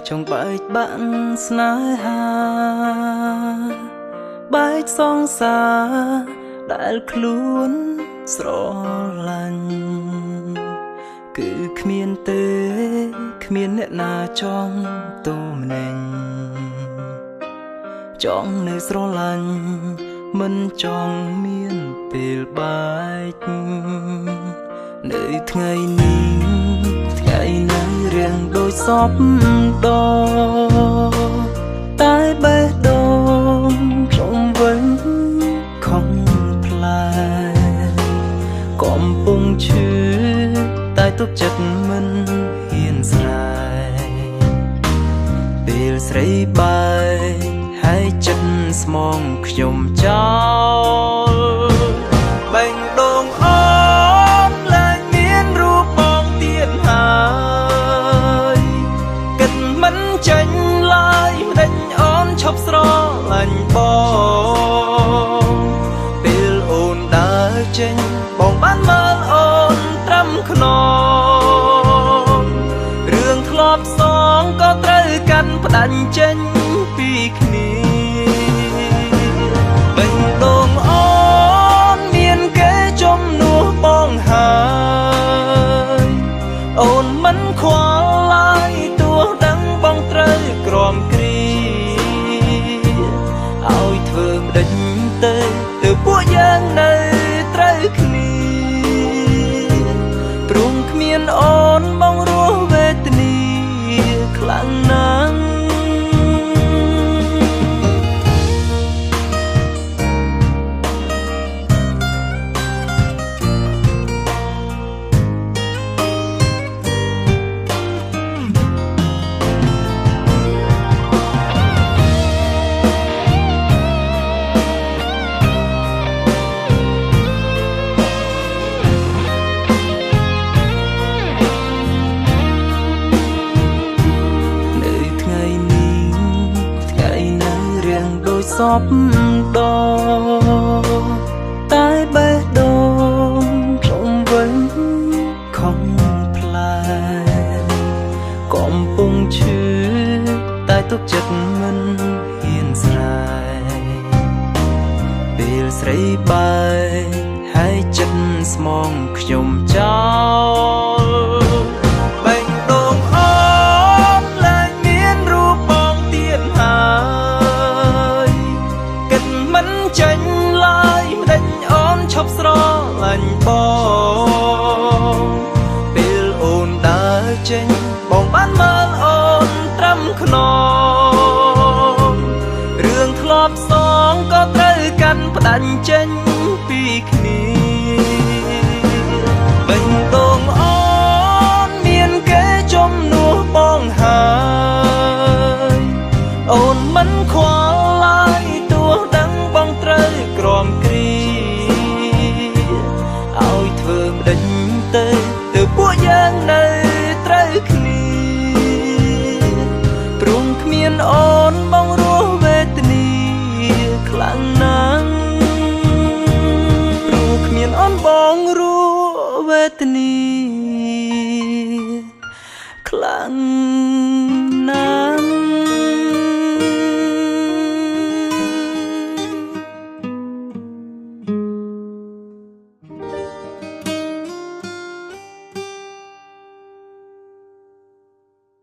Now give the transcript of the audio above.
ចង់បែកបាក់ស្នេហាបែកសង្សារដែលខ្លួនស្រឡាញ់គឺគ្មានទេគ្មានអ្នកណាចង់ទោមនេញចង់នៅស្រឡាញ់មិនចង់មានពេលបែកនៅថ្ងៃនេះថ្ងៃនៅរៀងដូចសពដតែបេះដូងខ្ញុំវិញខំផ្លែកំពុងឈឺតែទុកចិត្តមិនហ៊ានស្រែពេលស្រីបែកហើយចិត្តស្មងខ្ញុំចោលបែងដងអូនលែងមានរូបបងទៀតហើយគិតមិនចេញឡើយម្ដេចអូនឈប់ស្រឡាញ់បងពេលអូនដើរចេញបងបានមើលអូនត្រឹមខ្នងរឿងធ្លាប់សងក៏ត្រូវកាន់ផ្ដាច់ចេញពីគ្នាបេះដូងអូនមានគេជំនួសបងហើយអូនមិនខ្វល់ឡើយទោះដឹងបងត្រូវក្រំគ្រាឲ្យធ្វើម្ដេចទៅទើបពួកយើងនៅត្រូវគ្នាព្រោះគ្មានអូនបងរស់វេទនាខ្លាំងណាស់សពដតែបេះដូងខ្ញុំវិញខំផ្លែកំពុងឈឺតែទុកចិត្តមិនហ៊ានស្រែពេលស្រីបែកហើយចិត្តស្មងខ្ញុំចោលបេះដូងអូនលែងមានរូបបងទៀតហើយគិតមិនចេញឡើយម្ដេចអូនឈប់ស្រឡាញ់បងពេលអូនដើរចេញបងបានមើលអូនត្រឹមខ្នងរឿងធ្លាប់សងក៏ត្រូវកាន់ផ្ដាច់ចេញពីគ្នាបេះដូងអូនមានគេជំនួសបងហើយអូនមិនខ្វល់ឡើយទោះដឹងបងត្រូវក្រំគ្រាឲ្យធ្វើម្ដេចទៅទើបពួកយើងនៅត្រូវគ្នាព្រោះគ្មានអូនបងរស់វេទនាខ្លាំងណាស់ព្រោះគ្មានអូនបងរស់វេទនាខ្លាំង